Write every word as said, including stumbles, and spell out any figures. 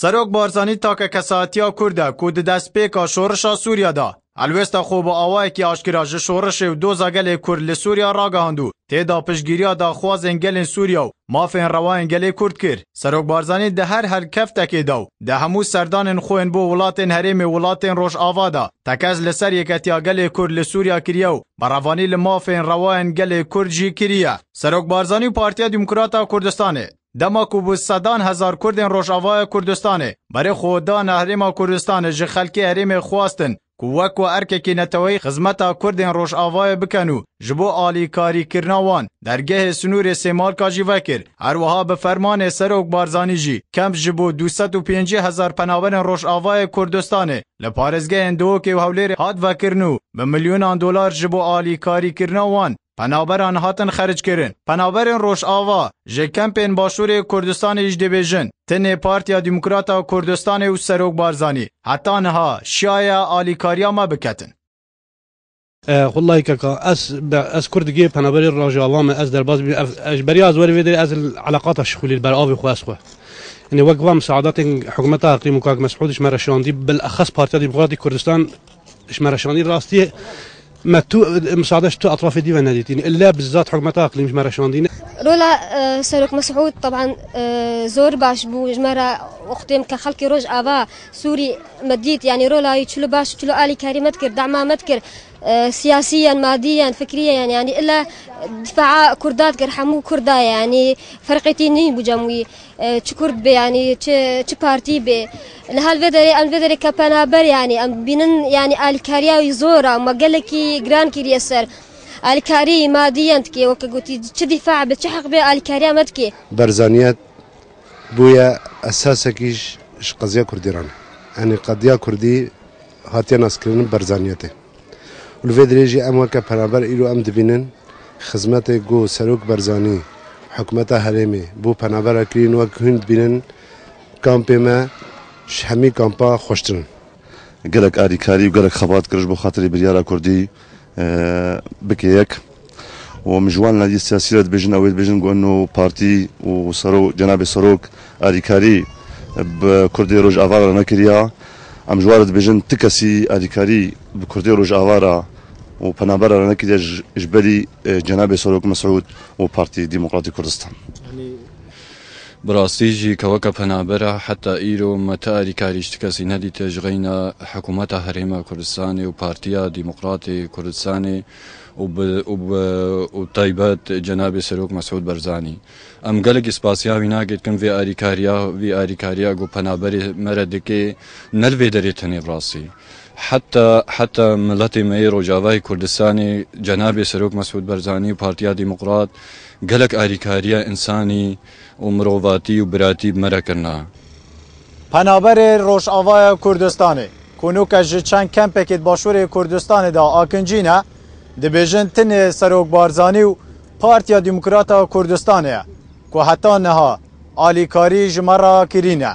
Serok Barzanî takekesatiya Kurd e ku di destpêka şorişa Sûriye de helwêsta xwe bi awayekî aşkira ji şorişê û doza gelê Kurd li Sûriye ragihand û tê da piştgiriya daxwazên gelên Sûriye û mafên rewayên gelê Kurd kir. Serok Barzanî di her helkeftekê de û di hemû serdanên xwe yên bo welatên herêmê welatên Rojava de tekez li ser yeketiya gelê Kurd li Sûriye kiriye û berevanî li mafên rewayên gelê Kurd jî kiriye. Serok Barzanî û Partiya Demokrata Kurdistanê, dema ku bi sedan hezar Kurdên Rojavaya Kurdistanê berê xwe dane Herêma Kurdistanê, ji xelkê herêmê xwestin ku wek ku erkekî neteweyî xizmeta Kurdên Rojavayê bikin û ji bo alîkarîkirina wan dergehê sinûrê Sêmalka jî vekir. Her wiha bi fermanê Serok Barzanî jî kemp ji bo du sed û pêncî hezar penaberên Rojavayê Kurdistanê li parêzgehên Duhokê û Hewlêrê hat vekirin û bi milyonan dolar ji bo alîkarîkirina wan penaberan hatin xeric kirin. Penaberên Rojava ji kempên Başûrê Kurdistanê jî dibêjin, tenê Partiya Demokrata Kurdistanê û Serok Barzanî heta niha şiyaye alîkariya me biketin. E, Xullahî keka, ez, be, ez Kurd digê penaberê Rojava me, ez derbaz bî, ev, ez beriya ez werê vê derê ez eleqata şixulî li ber avê xwe ez xwe. Yanî wek van misaadetên hikûmeta Heqîm û Kak Mesûd ji me re şandî, bilexes Partiya Demokratîk Kurdistan ji me re şandî rastiyê me tu misaade ji tu etrafê dî ve nedîtîn. Îlle bizzat hikûmeta Heqîm ji me re şandî. Rola, e, Serok Mesûd, teban, e, zor baş bû ji me re wextê ke xelkê Rojava Sûrî me dît, yanî rola wî çilo baş, çilo alîkarî me dikir, dema me dikir, e, siyasiyen, madiyen, fikriyen, yanî îlle difaa Kurda dikir, hemû Kurda, yanî ferqêtî nîn bû cem wî, e, çi Kurd bê, yanî çi, çi partî bê. Li hal vê derê, em vê derê ke penaber, yanî em bînin, yanî alîkariya wî zor e, me gelekî giran kiriye ser. Alîkarî madiyen dikê, weke gotî, çi dîfa be, çi heq bê, alîkariya me dikê. Berzaniyet bûye esasekî ji, ji qeziya Kurdî re ne. Yanî qediya Kurdî hatiye naskirin Berzaniyetê. Û li vê dirê jî em weke penaber îro em dibînin xizmetê ku Serok Barzanî, hikûmeta herêmê bo penabera kirîn wek hûn dibînin kampê me ji hemî kampa xweştir in. Gelek alîkarî û gelek xebat kir ji bo xatirê biryara Kurdî, e, bike yek. Û min ji wan aliyê siyasî re dibêjin, ew ê dibêjin ku eno partî û sero-, cenabê serok alîkarî bi Kurdê Rojava re nekiriya. Em ji wan re dibêjin, ti kesî alîkarî bi Kurdê Rojava re û penabera re nekiriye ji, ji berî, e, cenabê serok Mesûd û Partî Demokratîk Kurdistan. Yanî Bi rastî jî keweke penabera heta îro me ti alîkarî ji ti kesî nedîte ji xeyna hikûmeta Herêma Kurdistanê û Partiya Demokratê Kurdistanê û bi, û bi, û taybet cenabê Serok Mesûd Barzanî. Em gelekî spasiya wî nakin vê alîkariya, vî alîkariya ku penaberê me re dike, ne li vê derê tenê bi rastî. Heta, heta miletê me yê Rojavayê Kurdistanê, cenabê Serok Mesûd Barzanî û Partiya Demokrat gelek alîkariya însanî û mirovatî û biratî bi me re kirina. Penaberê Rojavaya Kurdistanê, ku nûke ji çend kempekê di Başûrê Kurdistanê de akincî ne, dibêjin tenê Serok Barzanî û Partiya Demokrata Kurdistanê ye, ku heta niha alîkarî ji me re kirîne.